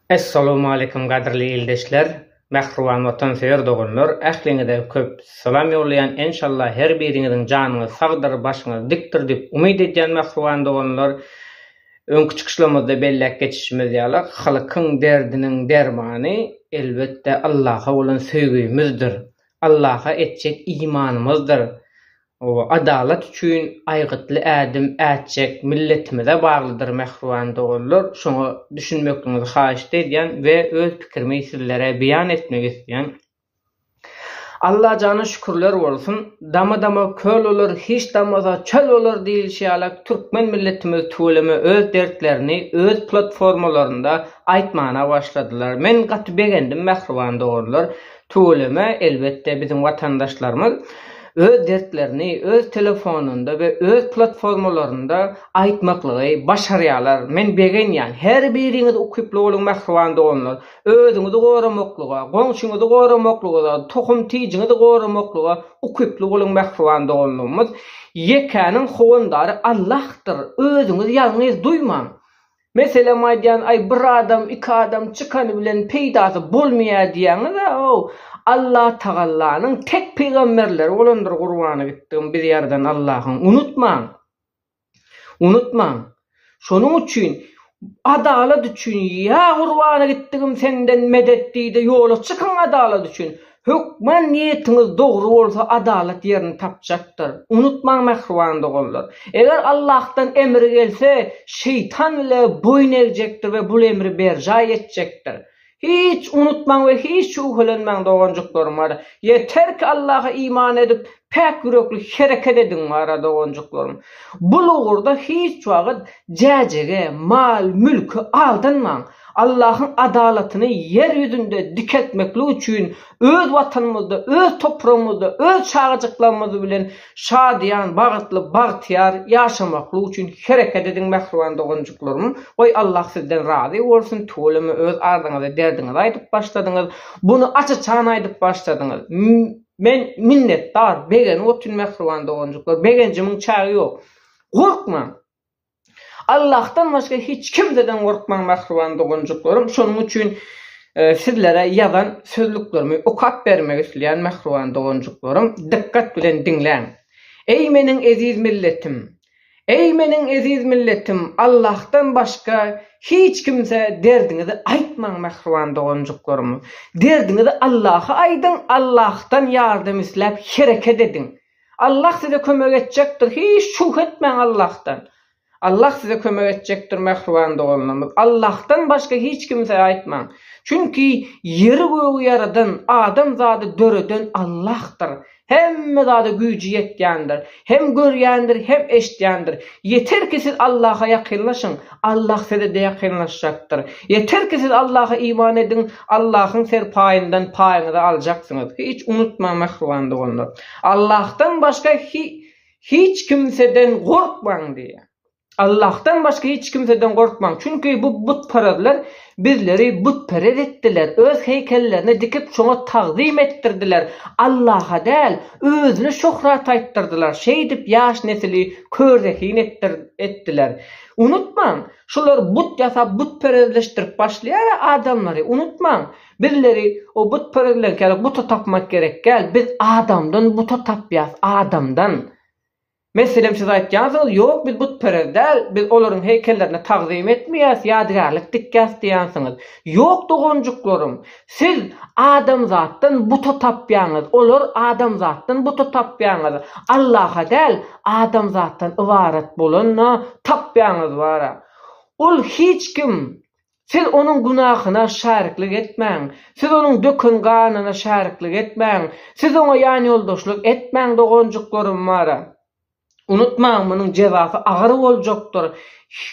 Essalowmaleýkim gadyrly ildeşler, mähriban watansöýer doganlar, ähliňize köp salam ýollaýan enşalla her biriňiziň janyňyz sagdyr, başyňyz dikdir diýip umyt edýän mähriban doganlar. Öňki çykyşlarymyzda belläp geçişimiz ýaly halkyň derdiniň dermany elbetde Allaha bolan söýgimizdir, Allaha etjek imanymyzdyr. Hawa, adalat üçin aýgytly ädim ätjek milletimize baglydyr mähriban doganlar, şoňa düşünmekligiňizi haýyşt edýän we öz pikirimi sizlere beýan etmek isleýän. Allajana şükürler bolsun, dama-dama köl bolar, hiç dammasa çöl bolar diýilişi ýalak türkmen milletimiz tüweleme öz dertlerini öz platformalarynda aýtmana başladylar. Men gaty begendim mähriban doganlar. Tüweleme, elbetde biziň watandaşlarymyz öz dertlerini öz telefonynda we öz platformalarynda aýtmaklygy başarýarlar. Men begenýän. Her biriňiz ukyply boluň mähriban doganlar. Özüňizi goramaklyga, goňşyňyzy goramaklyga, tohum-tijiňizi goramaklyga ukyply boluň mähriban doganlygymyz. Ýekäniň howandary Allahdyr. Özüňizi ýalňyz duýmaň. Meselem aýdýan aý bir adam iki adam çykany bilen peýdasy bolmaýa diýýäňiz-ow Allatagallanyň tek pygamberleri bolandyr gurbany gitdigim bizi ýaradan Allahyň unutmaň unutmaň şonuň üçin adalat üçin ýa gurbany gitdigim senden medet diýde ýola çykyň adalat üçin Hökman niýetiňiz dogry bolsa adalat ýerini tapjakdyr. Unutmaň mähriban doganlar. Eger Allahdan emri gelse şeýtan bile boýun egjekdir we bul emri berjaý etjekdir. Hiç unutmaň we hiç şübhelenmäň doganjyklarym bar. Ýeter ki Allaha iman edip päk ýürekli hereket ediň bara doganjyklarym. Bul ugurda hiç wagt jäjege, mal, mülke aldanmaň. Allahyň adalatyny ýer ýüzünde dikeltmeklik üçin öz Watanymyzda, öz topragymyzda, öz çagajyklarymyz bilen şadyýan, bagtly, bagtyýar ýaşamaklyk üçin hereket ediň mähriban doganjyklarym. Goý Allah sizden razy bolsun, tüweleme öz arzyňyzy, derdiňizi aýdyp başladyňyz. Buny aç-açan aýdyp başladyňyz. Men minnetdar, begenip otyryn mähriban doganjyklar, begenjimiň çägi ýok. Gorkmaň! Allahdan başga hiç kimseden gorkmaň mähriban doganjyklarym şonuň üçin sizlere ýazan sözlüklerimi okap bermek isleýän mähriban doganjyklarym dykgat bilen diňläň Eý meniň eziz milletim Eý meniň eziz milletim Allahdan başga hiç kimsä derdiňizi aýtmaň mähriban doganjyklarym derdiňizi Allaha aýdyň Allahdan ýardam isläp hereket ediň Allah size kömek etjekdir hiç şübhe etmäň Allahdan. Allah size kömek etjekdir mähriban doganlarymyz. Allahdan başga hiç kimsä aýtmaň. Çünki ýeri gögi ýaradan, adam zady döreden Allahdyr. Hemme zada güýji ýetýändir. Hem görýändir, hem eşitýändir. Ýeter ki siz Allaha ýakynlaşyň, Allah size-de ýakynlaşjakdyr. Ýeter ki siz Allaha iman ediň, Allahyň serpaýyndan paýyňyzy aljaksyňyz. Hiç unutmaň mähriban doganlar. Allahdan başga hiç kimseden gorkmaň diýýär. Allahdan başga hiç kimseden gorkmaň. Çünki bu butparazlar bizleri butperez etdiler. Öz heýkellerini dikip şoňa tagzym etdirdiler. Allaha däl, özüne şöhrat aýtdyrdylar. Şeýdip ýaş nesili körzehin etdiler. Unutmaň, şular but ýasap butperezleşdirip başlaýar adamlary. Unutmaň, Bizleri o butperezleňkä buta tapmak gerek däl, biz adamdan buta tapýas, adamdan. Meselem siz aýtýansyňyz, ýok biz butperez däl, biz olaryň heýkellerine tagzym etmeýäs, ýadygärlik dikýäs diýýänsiňiz. Ýok doganjyklarym, siz adamzatdan buta tapýaňyz, olar adamzatdan buta tapýaňyz, Allaha däl, adamzatdan ybarat bolanyna tapýaňyz bara. Ol hiç kim, Siz onuň günahyna şäriklik etmäň, siz onuň döken ganyna şäriklik etmäň, siz oňa ýanýoldaşlyk etmäň doganjyklarym bara. Unutmaň munuň jezasy agyr boljakdyr.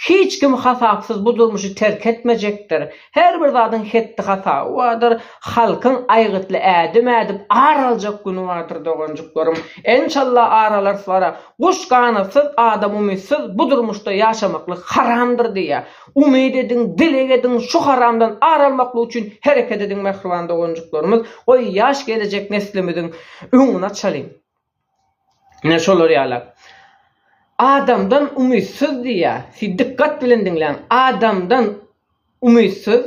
Hiç kim hasapsyz bu durmuşy terk etmejekdir. Her bir zadyň hetdi-hasaby bardyr. Halkyň aýgytly ädim ädip ar aljak güni bardyr doganjyklarym. Enşalla ar alarys bara. Guş ganatsyz, adam umytsyz bu durmuşda ýaşamaklyk haramdyr diýýär. Umyt ediň, dileg ediň, şu haramdan ar almaklyk üçin hereket ediň mähriban doganjyklarymyz, goý ýaş gelejek neslimiziň öňüni açalyň. Ine şolar ýalak. Adamdan umytsyz diýýär. Siz dykgat bilen diňläň. Adamdan umytsyz.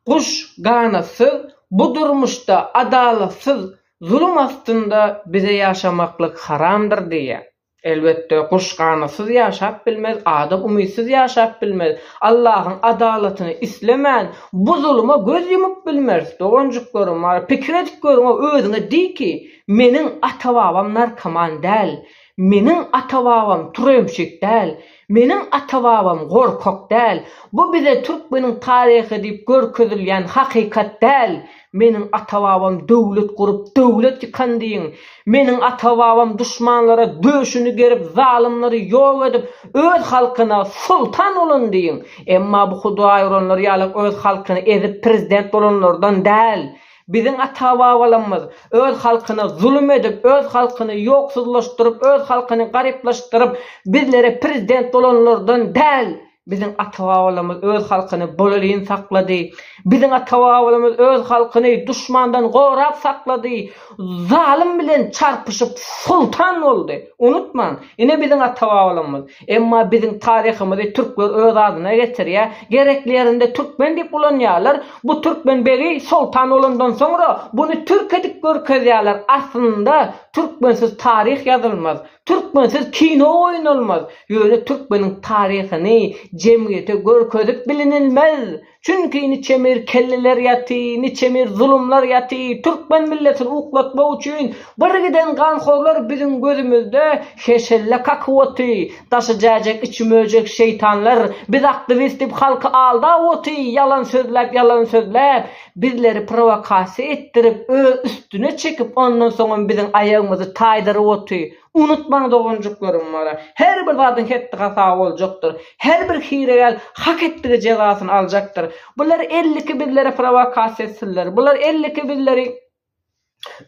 Guş ganatsyz bu durmuşda adalatsyz zulum astynda bize ýaşamaklyk haramdyr diýýär. Elbetde, guş ganatsyz ýaşap bilmez, adam umytsyz ýaşap bilmez. Allahyň adalatyny islemän, bu zuluma göz ýumup bilmeris. Doganjyklarym, bar, pikir edip görüň-ow, özüňe diý ki, meniň ata-babam narkoman däl, meniň ata-babam türemşik däl, meniň ata-babam gorkak däl, bu bize türkmeniň taryhy diýip görkezilýän hakykat däl, Meniň ata-babam döwlet gurup, döwlet ýykan diýiň. Meniň ata-babam duşmanlara döşüni gerip, zalymlary ýok edip, öz halkyna soltan bolan diýiň. Emma bu hudaýuranlar ýaly öz halkyny ezip prezident bolanlardan däl. Biziň ata-babalarymyz öz halkyna zulum edip, öz halkyny ýoksuzlaşdyryp, öz halkyny garyplaşdyryp, bizlere prezident bolanlardan däl. Biziň ata-babalarymyz öz halkyny bolelin saklady. Biziň ata-babalarymyz öz halkyny duşmandan gorap saklady. Zalym bilen çarpyşyp soltan boldy. Unutmaň, ine biziň ata-babalarymyz. Emma biziň taryhymyzy türkler öz adyna getirýär. Gerekli ýerinde türkmen diýip ulanýarlar. Bu türkmen begi soltan bolandan soňra buny türk edip görkezýärler. Aslynda türkmensiz taryh ýazylmaz. Türkmensiz kino oýnalmaz, ýöne türkmeniň taryhyny jemgyýete görkezip bilinilmez. Çünki niçemir kelleler ýaty, niçemir zulumlar ýaty, türkmen milletini uklatmak üçin bir giden ganhorlar biziň gözümizde heşelle kakyp oty, daşy jäjek içi möjek şeýtanlar biz aktiwist diýip halky aldap oty, ýalan sözläp ýalan sözläp bizleri prowokasiýa etdirip öz üstüne çekip ondan soňam biziň aýagymyzy taýdyryp oty. Unutmaň doganjyklarym bara her bir zadyň hetdi hasaby boljakdyr. Her bir hilegär hak etdigi jezasyny aljakdyr. Bular 52 bizlere prowokasiýa etsinler. Bular 52 bizleri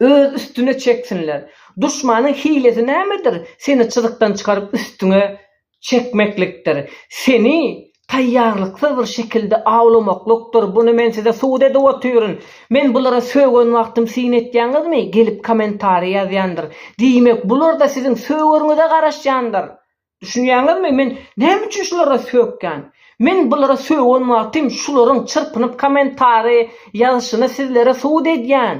öz üstüne çeksinler. Duşmanyň hilesi nämedir? Seni çyzykdan çykaryp üstüňe çekmeklikdir. Seni taýýarlyksyz bir şekilde awlamaklykdyr. Buny men size subut edip otyryn. Men bulara sögen wagtym syn etýäňizmi? Gelip kommentariý ýazýandyr. Diýmek, bular-da siziň sögeriňize garaşýandyr. Düşünýäňizmi, men näme üçin şulara sökýän? Men bulara sögen wagtym şularyň çyrpynyp kommentariý ýazyşyny sizlere subut edýän.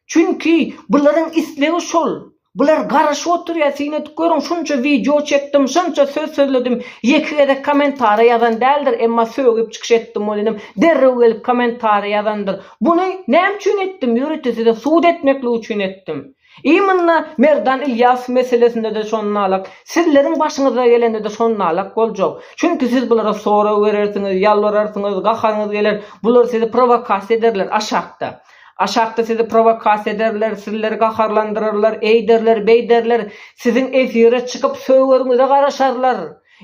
Çünki bularyň islegi şol. Bular garaşyp oturýar, syn edip görüň şunça wideo çekdim, şunça söz sözledim, ýeke gezek kommentariý ýazan däldir, emma sögüp çykyş etdim welinim derrew gelip kommentariý ýazandyr. Buny näme üçin etdim, ýörite size subut etmeklik üçin etdim. I munda Merdan Ilýasow meselesinde-de şonalak, sizleriň başyňyza gelende-de şonalak boljak. Çünki siz bulara sorag berersiňiz, ýalbararsyňyz, gaharyňyz geler, bular sizi prowokasiýa ederler aşakda. Aşakda sizi prowokasiýa ederler, sizleri gaharlandyrarlar, eýderler, beýderler, siziň efire çykyp sögeriňize garaşarlar.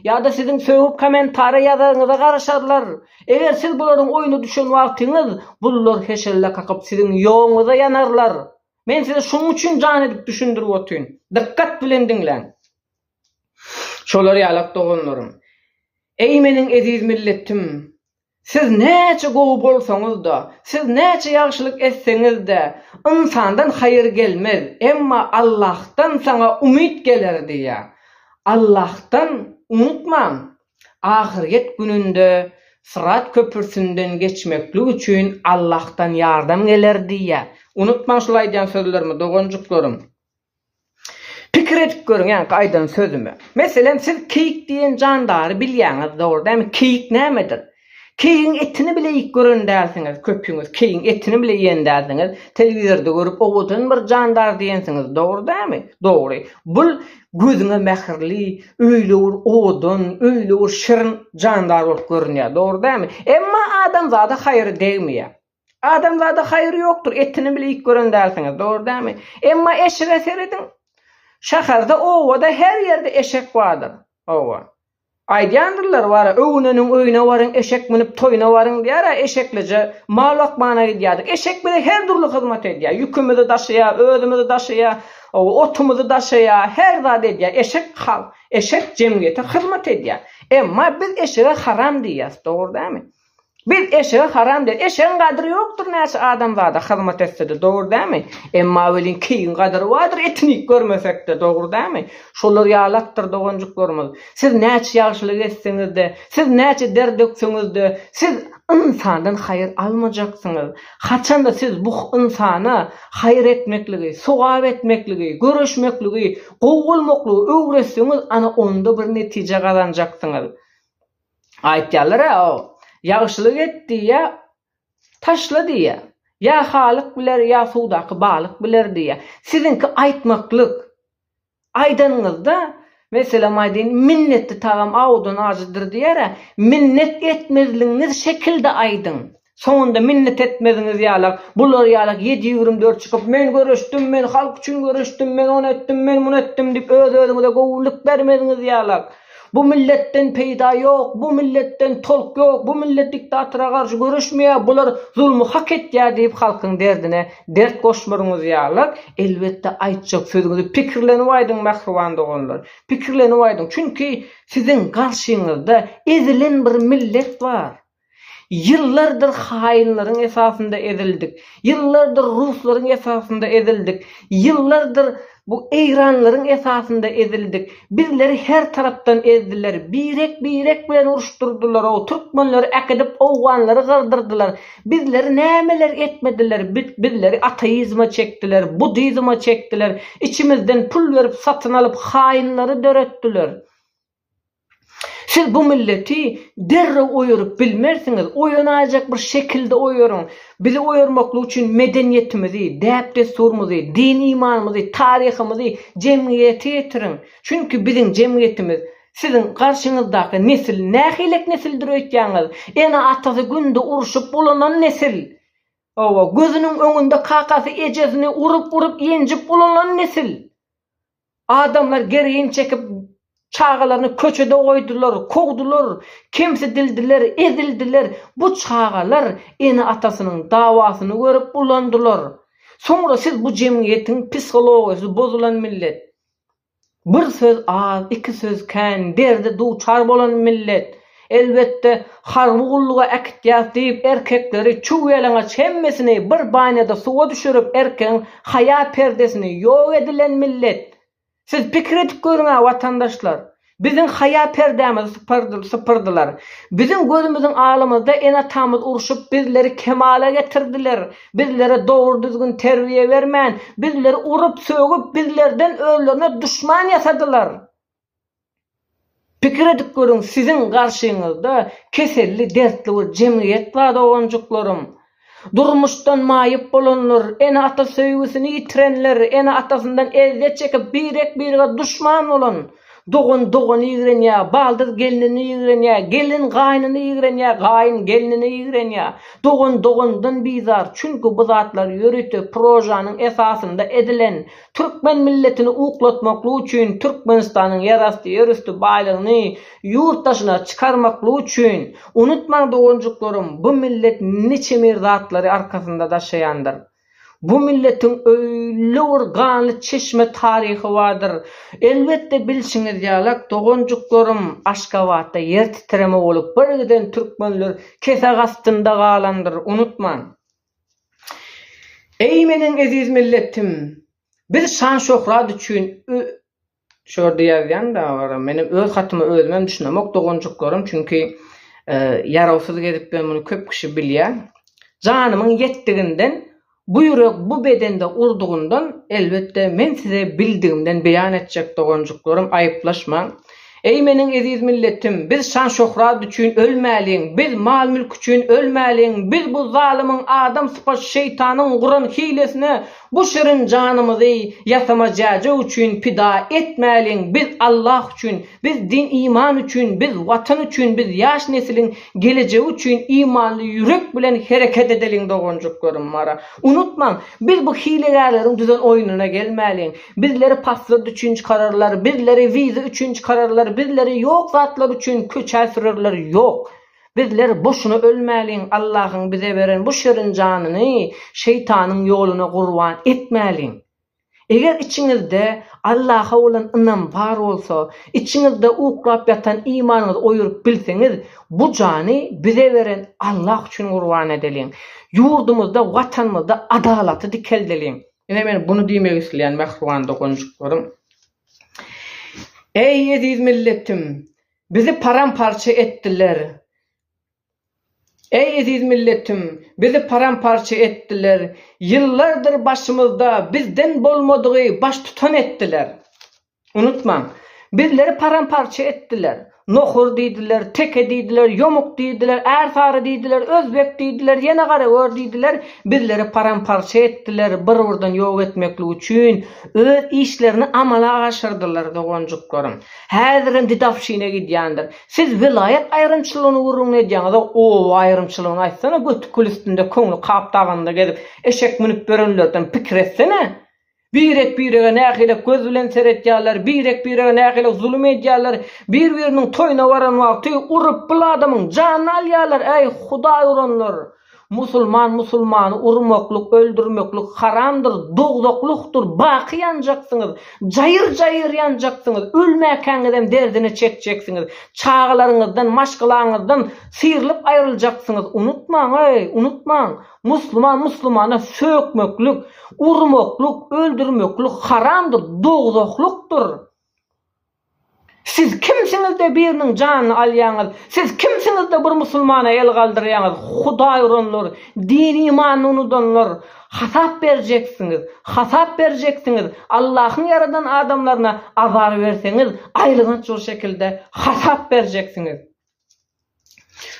Ýa-da siziň sögüp kommentariýa ýazaryňyza garaşarlar. Eger siz bularyň oýuna düşen wagtyňyz, bullar heşelle kakyp siziň ýoguňyza ýanarlar. Men size şunuň üçin jan edip düşündirip otyryn. Dykgat bilen diňläň. Şolar ýalak doganlarym. Eý meniň eziz milletim! Siz näçe gowy bolsaňyz-da, siz näçe ýagşylyk etseňiz-de, ynsandan haýyr gelmez, emma Allahdan saňa umyt geler diýýär. Allahdan unutmaň, Ahyrýet gününde Syrat köprüsinden geçmeklik üçin Allahdan ýardam geler diýýär. Unutmaň şul aýdýan sözlerimi doganjyklarym. Pikir edip görüň ýaňky aýdan sözüme. Meselem siz keýik diýen jandary bilýäňiz dogry dälmi? Keýik nämedir? Keýigiň etini bile iýip gören dälsiňiz köpüňiz keýigiň etini bile iýen dälsiňiz. Telewizorda görüp owadan bir jandar diýensiňiz dogry dälmi? Dogry. Bul gözüňe mähirli, öýle bir owadan, öýle bir şirin jandar bolup görünýär dogry dälmi? Emma adamzada haýry degmeýär. Adamzada haýry ýokdur, etini bile iýip gören dälsiňiz, dogry dälmi? Emma eşege serediň. Şäherde, obada her ýerde eşek bardyr. Hawa. Aýdýandyrlar bara, öwüneniň öýüne baryň, eşek münüp toýuna baryň diýýär-ä, eşeklije mal bakmana gidýärdik. Eşek bize her dürli hyzmat edýär. Ýükümizi daşaýar, özümizi daşaýar, otumyzy daşaýar, her zat edýär. Eşek eşek jemgyýete hyzmat edýär. Emma biz eşege haram diýýäs, dogry dälmi? Biz eşege haram diýeris. Eşegiň gadyry ýokdur näçe adamzada hyzmat etse-de, dogry dälmi? Emma welin keýigiň gadyry bardyr etini iýip görmesek-de, dogry dälmi? Şolar ýalakdyr doganjyklarymyz. Siz näçe ýagşylyk etseňiz-de, siz näçe der dökseňiz-de, siz ynsandan haýyr almajaksyňyz. Haçanda siz bu ynsana haýyr etmekligi, sogap etmekligi, göreşmekligi, gowy bolmaklygy öwretseňiz, ana onda bir netije gazanjaksyňyz. Aýtýarlar-a, ýagşylyk et diýýä, taşla diýýä. Ýa Halyk biler, ýa suwdaky balyk biler diýýä. Siziňki aýtmaklyk. Aýdanyňyzda, meselem aýdaýyn, minnetli tagam awudan ajydyr diýýär-ä, minnet etmezligiňiz şekilde aýdyň. Soňunda minnet etmeziňiz ýalak, bular ýalak 724 çykyp, men göreşdim, men halk üçin göreşdim, men ony etdim, men muny etdim diýip öz-özüňize göwünlik bermeziňiz ýalak. Bu milletden peýda ýok, bu milletden tolk ýok, bu millet diktatora garşy göreşmeýär, bular zulmy hak etýär diýip halkyň derdine dert goşmaryňyz ýalak, elbetde aýtjak sözüňizi pikirlenip aýdyň mähriban doganlar, pikirlenip aýdyň, çünki siziň garşyňyzda ezilen bir millet bar. Ýyllardyr haýynlaryň esasynda ezildik. Ýyllardyr ruslaryň esasynda ezildik. Ýyllardyr bu eýranlaryň esasynda ezildik. Bizleri her tarapdan ezdiler. Birek-birek bilen uruşdyrdylar-ow. Türkmenleri äkidip owganlary gyrdyrdylar. Bizleri nämeler etmediler. Bizleri ateizme çekdiler, budizme çekdiler. Içimizden pul berip satyn alyp haýynlary döretdiler. Siz bu milleti derrew oýaryp bilmersiňiz, oýanaýjak bir şekilde oýaryň. Bizi oýarmaklyk üçin medeniýetimizi, däp-dessurymyzy, din-imanymyzy, taryhymyzy jemgyýete ýetiriň. Çünki biziň jemgyýetimiz, siziň garşyňyzdaky nesil nähilek nesildir öýtýäňiz? Ene-atasy günde urşup ulanan nesil. Hawa, gözüniň öňünde kakasy ejesini urup-urup ýenjip ulalan nesil. Adamlar gereýin çekip, çagalaryny köçede goýdular, kowdular, kemsidildiler, ezildiler. Bu çagalar ene-atasynyň dawasyny görüp ulandylar. Soňra siz bu jemgyýetiň psihologiýasy bozulan millet. Bir söz az, iki söz kän, derde duçar bolan millet. Elbetde, harby gulluga äkitýäs diýip, erkekleri çüw-ýalaňaç hemmesini bir banýada suwa düşürip erkegiň haýa perdesini ýok edilen millet. Siz pikir edip görüň-ä watandaşlar. Biziň haýa perdämizi sypyrdylar. Biziň gözümiziň alymyzda ene-atamyz urşup bizleri kemala getirdiler. Bizlere dogry-düzgün terbiýe bermän, bizleri urup-sögüp bizlerden özlerine duşman ýasadylar. Pikir edip görüň siziň garşyňyzda keselli dertli bir jemgyýet bar doganjyklarym. Durmuşdan maýyp bolanlar, ene-ata söýgüsini ýitirenler, ene-atasyndan ezýet çekip birek-birege duşman bolan, dogan dogany ýigrenýär, baldyz gelnini ýigrenýär, gelin gaýnyny ýigrenýär, gaýyn gelnini ýigrenýär, dogan dogandan bizar, çünki bu zatlar ýörite prožanyň esasynda edilen Türkmen milletini uklatmaklyk üçin Türkmenistanyň ýerasty ýerüsti baýlygyny ýurt daşyna çykarmaklyk üçin unutmaň doganjyklarym bu millet niçemir zatlary arkasynda daşaýandyr. Bu milletiň öýle bir ganly çeşme taryhy bardyr. Elbetde bilşiňiz ýalak doganjyklarym Aşgabatda ýer titreme bolup bir giden türkmenler kesek astynda galandyr unutmaň. Eý meniň eziz milletim! Biz şan-şöhrat üçin Şu ýerde ýazýan da bar. Menem öz hatyma özümem düşünemok doganjyklarym, çünki ýarawsyz gezip ýörün muny köp kişi bilýär. Janymyň ýetdiginden bu ýürek bu bedende urdugyndan elbetde men size bildigimden beýan etjek doganjyklarym aýyplaşmaň. Eý meniň eziz milletim, biz şan-şöhrat üçin ölmäliň, biz mal-mülk üçin ölmäliň, biz bu zalymyň adam sypat şeýtanyň guran hilesine bu şirin janymyzy ýasama jäjek üçin pida etmäliň, biz Allah üçin, biz din-iman üçin, biz Watan üçin, biz ýaş nesiliň gelejegi üçin imanly ýürek bilen hereket edeliň doganjyklarym mara. Unutmaň, biz bu hilegärleriň düzen oýnuna gelmäliň. Bizleri pasport üçin çykararlar, bizleri wiza üçin çykararlar, bizleri ýok zatlar üçin köçä sürerler, ýok. Bizler boşuna ölmäliň, Allahyň bize beren bu şirin janyny şeýtanyň ýoluna gurban etmäliň. Eger içiňizde Allaha bolan ynam bar bolsa, içiňizde uklap ýatan imanyňyzy oýuryp bilseňiz, bu jany bize beren Allah üçin gurban edeliň. Ýurdumyzda, Watanymyzda adalaty dikeldeliň. Ine men buny diýmek isleýän mähriban doganjyklarym. Eý eziz milletim! Bizi param-parça etdiler. Eý eziz milletim, bizi param-parça etdiler, ýyllardyr başymyzda bizden bolmadygy baştutan etdiler. Unutmaň, bizleri param-parça etdiler. Nohur diýdiler, teke diýdiler, ýomuk diýdiler, ärsary diýdiler, özbek diýdiler, ýene garagör diýdiler, bizleri param-parça etdiler, bir-birden ýok etmeklik üçin öz işlerini amala aşyrdylar doganjyklarym. Häzirem dedowşina gidýändir. Siz welaýat aýrymçylygyny gürrüňini edýäňiz-a, oba aýrymçylygyny aýtsana, göti kül üstünde, köňli Kap dagynda gezip, eşek münüp ýörenlerden pikir etsene! Birek-birege nähilek göz bilen seretýärler, birek-birege nähilek zulum edýärler, bir-biriniň toýuna baran wagty urup bul adamyň janyny alýarlar, äý, hudaý uranlar! Musulman musulmany urmaklyk, öldürmeklik haramdyr, dowzahlykdyr, baky ýanjaksyňyz, jaýyr-jaýyr ýanjaksyňyz, ölmäkäňizem derdini çekjeksiňiz, çagalaryňyzdan, maşgalaňyzdan syrylyp aýryljaksyňyz, unutmaň-eý, unutmaň, musluman muslumana sökmeklik, urmaklyk, öldürmeklik haramdyr, dowzahlykdyr. Siz kimsiňizde biriniň janyny alýaňyz? Siz kimsiňizde bir musulmana el galdyrýaňyz? Hudaý uranlar, dini imanyny unudanlar, hasap berjeksiňiz, hasap berjeksiňiz, Allahyň ýaradan adamlaryna azar berseňiz, aýylganç bir şekilde hasap berjeksiňiz.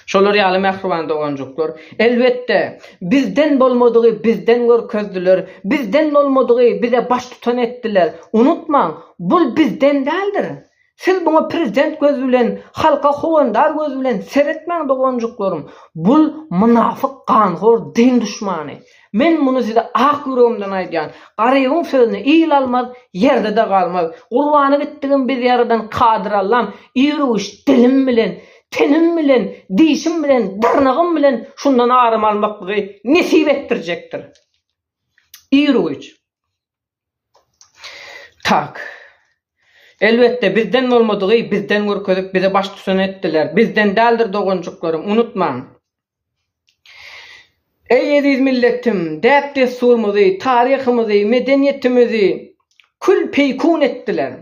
Şolar ýaly mähriban doganjyklar, elbetde, bizden bolmadygy bizden görkezdiler, bizden bolmadygy bize baştutan etdiler. Unutmaň, bul bizden däldir. Siz buňa prezident gözi bilen, halka howandar gözi bilen seretmäň doganjyklarym. Bul mynafyk ganhor din duşmany. Men muny size ak ýüregimden aýdýan. Garybyň sözüni il almaz, ýerde-de galmaz. Gurbany gitdigim biz ýaradan Kadyr Allam ir-u-giç dilim bilen, tenim bilen, dişim bilen, dyrnagym bilen şundan aram almaklygy nesip etdirjekdir. Ir-u-giç. Tak. Elbetde, bizden bolmadygy bizden görkezip, bize baştutan etdiler. Bizden däldir doganjyklarym, unutmaň. Eý eziz milletim, däp-dessurymyzy, taryhymyzy, medeniýetimizi kül-peýkun etdiler.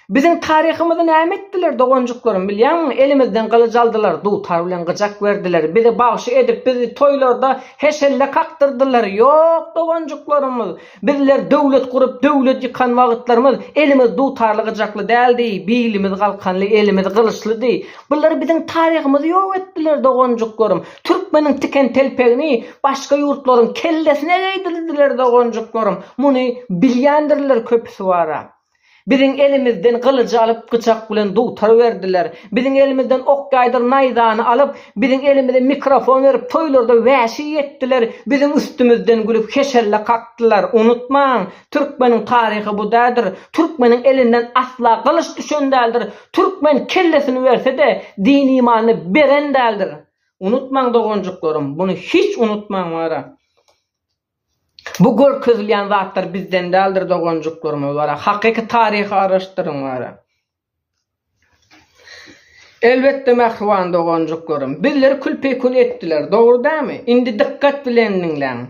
Biziň taryhymyzy näme etdiler doganjyklarym bilýäňmi? Elimizden gylyç aldylar, dutar bilen gyjak berdiler, bizi bagşy edip, bizi toýlarda heşelle kakdyrdylar. Ýok doganjyklarymyz, bizler döwlet gurup, döwlet ýykan wagytlarymyz elimiz dutarly gyjakly däldi, bilimiz galkanly, elimiz gylyçlydy. Bular biziň taryhymyzy ýok etdiler doganjyklarym. Türkmeniň tiken telpegini başga ýurtlaryň kellesine geýdirdiler doganjyklarym. Muny bilýändirler köpüsi bara. Biziň elimizden gylyjy alyp, gyçak bilen dutar berdiler. Biziň elimizden ok-ýaýdyr naýzany alyp, biziň elimize mikrofon berip, toýlarda wäşi etdiler. Biziň üstümizden gülüp, heşelle kakdylar. Unutmaň, türkmeniň taryhy bu däldir. Türkmeniň elinden asla gylyç düşen däldir. Türkmen kellesini berse-de, din-imanyny beren däldir. Unutmaň doganjyklarym, buny hiç unutmaň wara. Bu görkezilýän zatlar bizden däldir doganjyklarymyz bara hakyky taryhy araşdyryň bara. Elbetde mähriban doganjyklarym bizleri kül-peýkun etdiler dogry dämi indi dykgat bilen diňläň.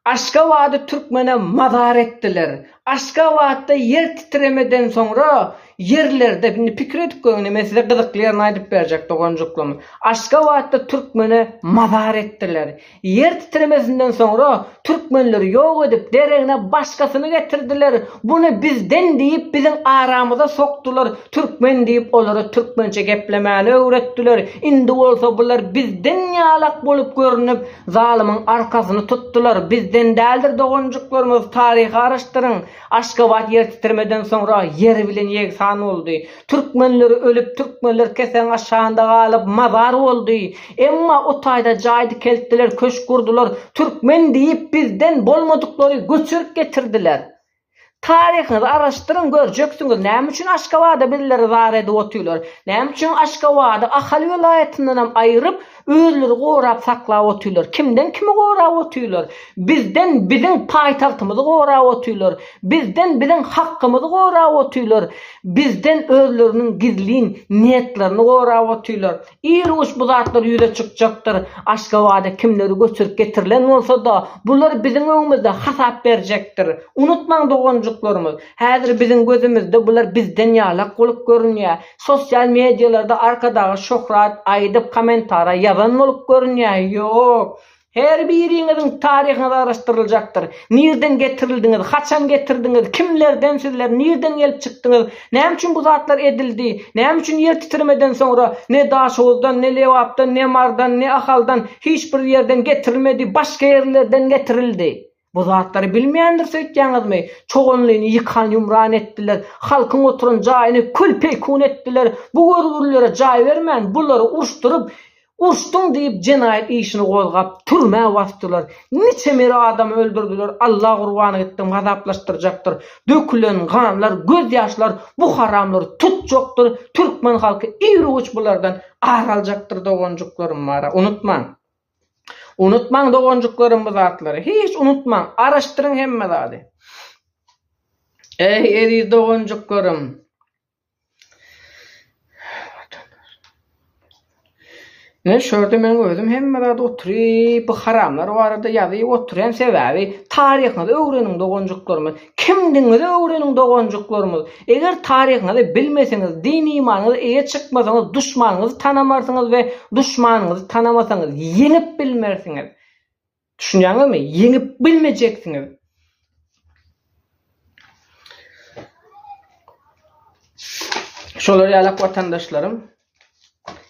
Aşgabady türkmene mazar etdiler. Aşgabatda ýer titremeden soňra ýerlerde indi pikir edip görüň indi men size gyzykly ýerini aýdyp berjek doganjyklarym. Aşgabatda türkmene mazar etdiler. Ýer titremesinden soňra türkmenleri ýok edip, deregine başgasyny getirdiler. Buny bizden diýip biziň aramyza sokdular, türkmen diýip olara türkmençe geplemäni öwretdiler. Indi bolsa bular bizden ýalak bolup görünip, zalymyň arkasyny tutdular. Bizden däldir doganjyklarymyz, taryhy araşdyryň. Aşgabat ýer titremeden soňra ýer bilen ýegsan boldy. Türkmenleri ölüp, türkmenler keseň aşagynda galyp, mazar boldy. Emma o taýda jaý dikeltdiler, köşk gurdular. Türkmen diýip bizden bolmadyklary göçürip getirdiler. Taryhyňyzy araşdyryň, görjeksiňiz, näme üçin Aşgabada bizleri zar edip otyrlar? Näme üçin Aşgabady Ahal welaýatyndanam aýryp, Özleri gorap saklap otyrlar. Kimden kimi gorap otyrlar? Bizden biziň paýtagtymyzy gorap otyrlar. Bizden biziň hakkymyzy gorap otyrlar. Bizden özleriniň gizlin niýetlerini gorap otyrlar. Ir-uç bu zatlar ýüze çykjakdyr. Aşgabada kimleri göçürip getirilen bolsa-da, bular biziň öňümizde hasap berjekdir. Unutmaň doganjyklarymyz, häzir biziň gözümizde bular bizden ýalak bolup görünýär. Sosial medialarda Arkadaga şöhrat aýdyp kommentara ýazan bolup görünýär. Ýok. Her biriňiziň taryhyňyz araşdyryljakdyr. Nirden getirildiňiz, haçan getirdiňiz, kimlerden sizler, nirden gelip çykdyňyz, näme üçin bu zatlar edildi, näme üçin ýer titremeden soňra ne Daşoguzdan, ne Lebapdan, ne Mardan, ne Ahaldan hiç bir ýerden getirilmedi, başga ýerlerden getirildi. Bu zatlary bilmeýändiris öýtýäňizmi? Çoganlyny ýykan-ýumran etdiler, halkyň oturan jaýyny kül-peýkun etdiler, bu görgürilere jaý bermän, bulary uruşdyryp, uruşdyň diýip jenaýat işini gozgap, türmä basdylar. Niçe meri adamy öldürdiler, Alla gurban gitdim, gazaplaşdyrjakdyr. Dökülen ganlar, gözýaşlar bu haramlary tutjakdyr, türkmen halky iru-giç bulardan ar aljakdyr doganjyklarym bara, unutmaň. Unutmaň doganjyklarym bu zatlary. Hiç unutmaň. Araşdyryň hemme zady. Eý eziz doganjyklarym. Ine şu ýerde meň özüm hemme zady oturyp bu haramlar barada ýazyp oturýan sebäbi taryhyňyzy öwreniň doganjyklarymyz. Kimdigiňizi öwreniň doganjyklarymyz. Eger taryhyňyzy bilmeseňiz, din-imanyňyza eýe çykmasaňyz, duşmanyňyzy tanamarsyňyz we duşmanyňyzy tanamasaňyz, ýeňip bilmersiňiz. Düşünýäňizmi? Ýeňip bilmejeksiňiz. Şolar ýalak watandaşlarym.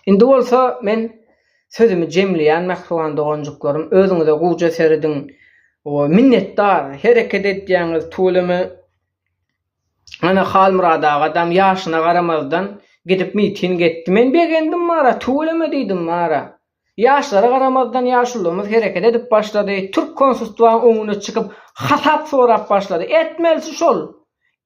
Indi bolsa men sözümi jemleýän mähriban doganjyklarym, özüňize gowja serediň. Minnetdar, hereket edýäňiz, tüweleme. Ana Halmyrat agadam ýaşyna garamazdan gidip miting etdi. Men begendim bara, tüweleme diýdim bara. Ýaşlara garamazdan ýaşulymyz hereket edip başlady. Türk konsulstwaň öňüne çykyp hasap sorap başlady. Etmelisi şol.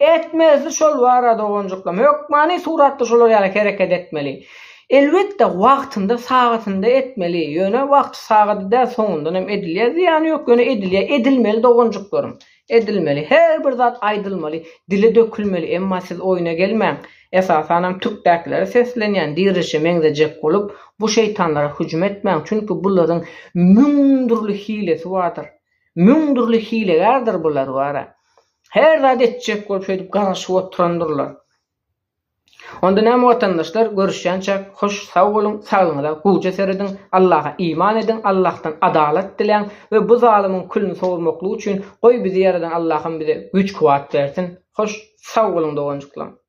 Etmelisi şol bara doganjyklam. Hökmany suratda şolar ýaly hereket etmeli. Elbetde wagtynda sagatynda etmeli. Ýöne wagty sagady däl soňundan hem edilýär. Zyýany ýok ýöne edilýär. Edilmeli doganjyklarym. Edilmeli. Her bir zat aýdylmaly, dile dökülmeli, emma siz oýuna gelmäň. Esasanam türkdäkilere seslenýän, dirişe meňzejek bolup, bu şeýtanlara hüjüm etmäň, çünki bularyň müň dürli hilesi bardyr. Müň dürli hilegärdir bular bara. Her zat etjek bolup şeýdip garaşyp oturandyrlar. Onda näme watandaşlar görüşýänçäk hoş sag boluň saglygyňyza gowja serediň Allaha iman ediň Allahdan adalat diläň we bu zalymyň külüni sowurmaklyk üçin goý bizi ýaradan Allahym bize güýç kuwat bersin hoş sag boluň doganjyklarym.